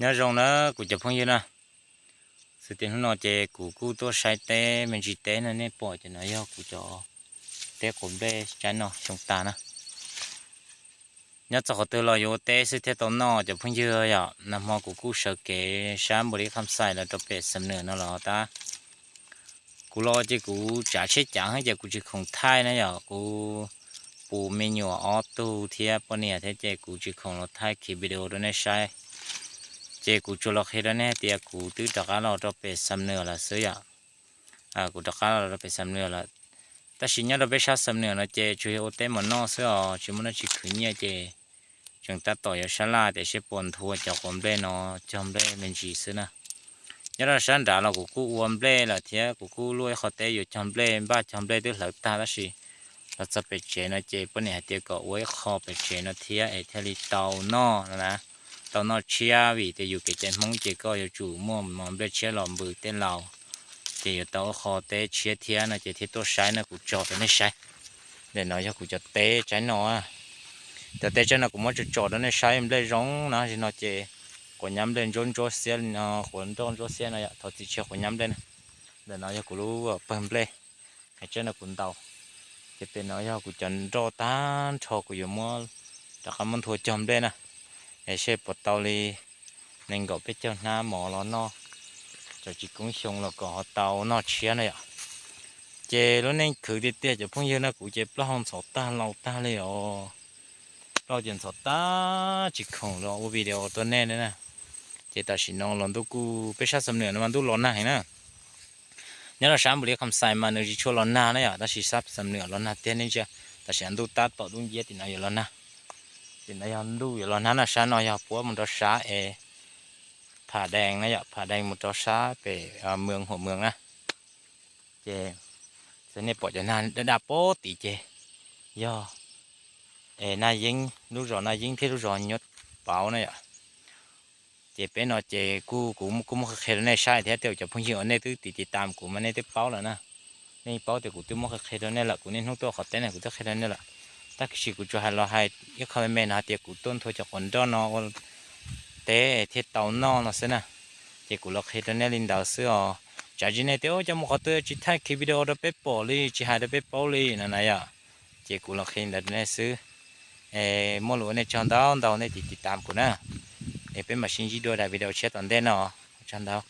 Nyob zoo na kuv cov phooj ywg na, xwb tias hnub no ces kuv kuj tuaj saib teb me ntsis teb no nej pom ces no yog kuv cov teb quav nplej tsaib no xyoo tas na. Nyob txog qhov twg los yuav ua teb xwb thiaj tau noj cov phooj ywg yom. Nag hmo kuv kuj sawv kev sab npus li kham xais los rau pem Xam Nwm no los tab kuv los ces kuv tsav tsheb cav ces kuv tsis khoom thaij na yom, kuv pus me nyuam ob tug thiab poj niam thiab ces kuv tsis khoom los thaij khiv video rau nej saib. Ces kuv tsuas los qhia rau nej hais tias kuv twb rov qab los rau pem Xam Nwm lawm xwb yom. Kuv rov qab los rau pem Xam Nwm lawm, tab sis nyob rau peb sab Xam Nwm no ces tsuas yog ua teb mov noj xwb os, tsis muaj dab tsi khwv nyiaj ces tseem tab tom yuav sab laj tias seb puas nthua cov quav nplej no cog nplej me ntsis xwb na. Nyob rau sab nrad los kuv kuj ua nplej lawm thiab kuv kuj luaj ib qho teb yuav cog nplej, npaj cog nplej twb hlawv tag tab sis los txog pem tsev no ces poj niam hais tias kom ua ib qho pem tsev no thiab es thiaj li tau noj no na, tau noj tshiab vim tias yus kev cai Hmoob ces koj yuav tsum muaj mov nplej tshiab los npws tej laus, ces yuav tau ib qho teb tshiab thiab no ces thiaj tuaj saib no kuv tso rau nej saib. Ntawm no yog kuv cov teb tsaib no, cov teb tsaib no kuv muab tso tso rau nej saib nplej zoo na, no ces quav nyab nplej ntsuab ntsuab xiab li no, quav nroj ntsuab xiab no yom, thov txim tsis yog quav nyab nplej na. Ntawm no yog kuv lub pawg nplej, es tsaib no kuv ntaus, ces pem no yog kuv cov nroj tag nrho kuv yuav muab rov qab muab nthua cog nplej na, es seb puas tau li nees nkaum peb caug hnab mov los noj, cov tsis koob xyoo los kom ho tau noj tshiab na yom. Ces lub neej khwv tiag tiag cov phooj ywg na, kuv ces plaub hau ntxhov tag laus tag li os. Plaub hau ces ntxhov tag tsis khoom los ua video rau nej na. Ces tam sim no los ntuj kuj, peb sab Xam Nwm no mas ntuj los nag heev na. Nyob rau sab npus li kham xais mas nws tsis tshua los nag na yom, tab sis sab Xam Nwm los nag tiag nej ntsia. Tam sim no ntuj tab tom dub nciab, tim no yuav los nag. Tim no yog ntuj yuav los nag no, sab no yog puab mus rau sab es Pham Dees na yom, Pham Dees mus rau sab pem Mws Huam Mws na. Ces nej pom cov nag daj daj pob tim ces yog es Naj Yeeb, lub zos Naj Yeeb thiab lub zos Nyuab Pauv na yom. Ces peb no ces kuj, kuv kuj muab qhia qhia rau nej saib thiab, tej cov phooj ywg uas nej twb tiv tiv tam kuv mas nej twb paub lawm na. Nej paub tias kuv twb muab qhia qhia rau nej lawm, kuv niaj hnub tuaj qhov teb no kuv twb qhia rau nej lawm. Tab sis kuv tsuas hais los hais ib qho me me no hais tias kuv tuaj nthua cov quav nroj no ua teb thiaj tau noj no xwb na. Ces kuv los qhia rau nej li ntawd xwb os. Tsam sis nej tias ua cas mus qhov twg tsis thaij kiag video rau peb pom li, tsis hais rau peb paub li no na yom. Ces kuv los qhia li ntawd rau nej xwb. Es muaj lus ua nej tsaug ntau ntau nej tiv tiv tam kuv na. Es peb mam sib ntsib dua daim video tshiab tom ntej no. Tsaug ntau.